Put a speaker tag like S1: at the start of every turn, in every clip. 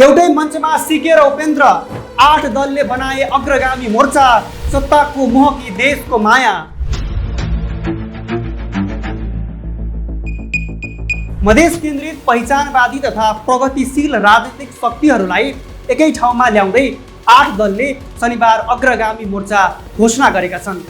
S1: एउटै मञ्चमा सिके र उपेन्द्र 8 दलले बनाए अग्रगामी मोर्चा, सत्ताको मोह कि देशको माया। मधेस केन्द्रित पहिचानवादी तथा प्रगतिशील राजनीतिक शक्तिहरूलाई एकै ठाउँमा ल्याउँदै 8 दलले शनिबार अग्रगामी मोर्चा घोषणा गरेका छन्।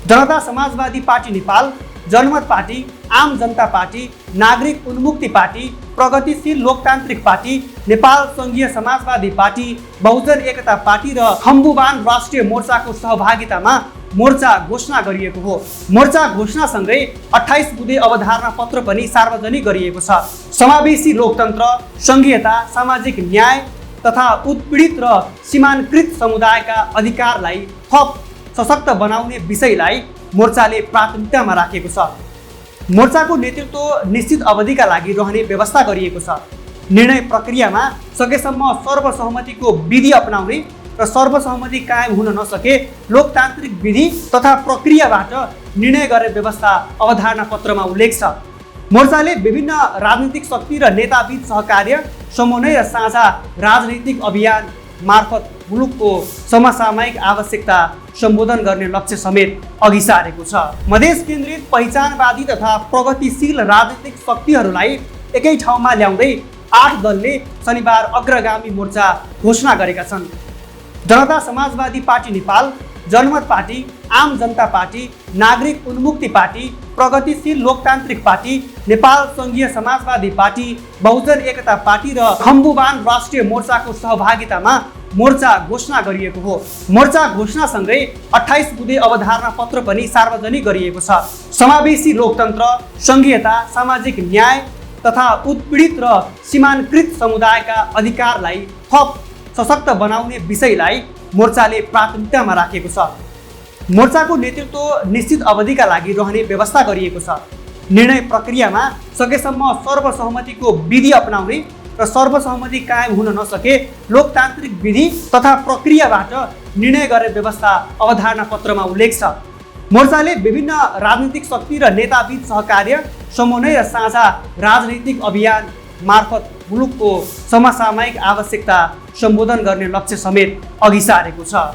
S1: जनता समाजवादी पार्टी नेपाल, जनमत पार्टी, आम जनता पार्टी, नागरिक उन्मुक्ति पार्टी, प्रगतिशील लोकतान्त्रिक पार्टी, नेपाल सङ्घीय समाजवादी पार्टी, बहुजन एकता पार्टी र खम्बुवान राष्ट्रिय मोर्चाको सहभागितामा मोर्चा घोषणा गरिएको हो। मोर्चा घोषणासँगै 28 बुँदे अवधारणा पत्र पनि सार्वजनिक गरिएको छ। समावेशी लोकतन्त्र, सङ्घीयता, सामाजिक न्याय तथा उत्पीडित र सीमाङ्कृत समुदायका अधिकारलाई थप सशक्त बनाउने विषयलाई मोर्चाले प्राथमिकतामा राखेको छ। मोर्चाको नेतृत्व निश्चित अवधिका लागि रहने व्यवस्था गरिएको छ। निर्णय प्रक्रियामा सकेसम्म सर्वसहमतिको विधि अपनाउने र सर्वसहमति कायम हुन नसके लोकतान्त्रिक विधि तथा प्रक्रियाबाट निर्णय गर्ने व्यवस्था अवधारणा पत्रमा उल्लेख छ। मोर्चाले विभिन्न राजनीतिक शक्ति र नेताबीच सहकार्य, समन्वय र साझा राजनैतिक अभियान मार्फत मुलुकको समसामयिक आवश्यकता सम्बोधन गर्ने लक्ष्य समेत अघि सारेको छ। मधेस केन्द्रित पहिचानवादी तथा प्रगतिशील राजनीतिक शक्तिहरूलाई एकै ठाउँमा ल्याउँदै 8 दलले शनिबार अग्रगामी मोर्चा घोषणा गरेका छन्। जनता समाजवादी पार्टी नेपाल, जनमत पार्टी, आम जनता पार्टी, नागरिक उन्मुक्ति पार्टी, प्रगतिशील लोकतान्त्रिक पार्टी, नेपाल सङ्घीय समाजवादी पार्टी, बहुजन एकता पार्टी र खम्बुवान राष्ट्रिय मोर्चाको सहभागितामा मोर्चा घोषणा गरिएको हो। मोर्चा घोषणासँगै 28 बुँदे अवधारणा पत्र पनि सार्वजनिक गरिएको छ। समावेशी लोकतन्त्र, सङ्घीयता, सामाजिक न्याय तथा उत्पीडित र सीमाङ्कृत समुदायका अधिकारलाई थप सशक्त बनाउने विषयलाई मोर्चाले प्राथमिकतामा राखेको छ। मोर्चाको नेतृत्व निश्चित अवधिका लागि रहने व्यवस्था गरिएको छ। निर्णय प्रक्रियामा सकेसम्म सर्वसहमतिको विधि अपनाउने र सर्वसहमति कायम हुन नसके लोकतान्त्रिक विधि तथा प्रक्रियाबाट निर्णय गर्ने व्यवस्था अवधारणा पत्रमा उल्लेख छ। मोर्चाले विभिन्न राजनीतिक शक्ति र नेताबीच सहकार्य, समन्वय र साझा राजनैतिक अभियान मार्फत मुलुकको समसामयिक आवश्यकता सम्बोधन गर्ने लक्ष्य समेत अघि सारेको छ।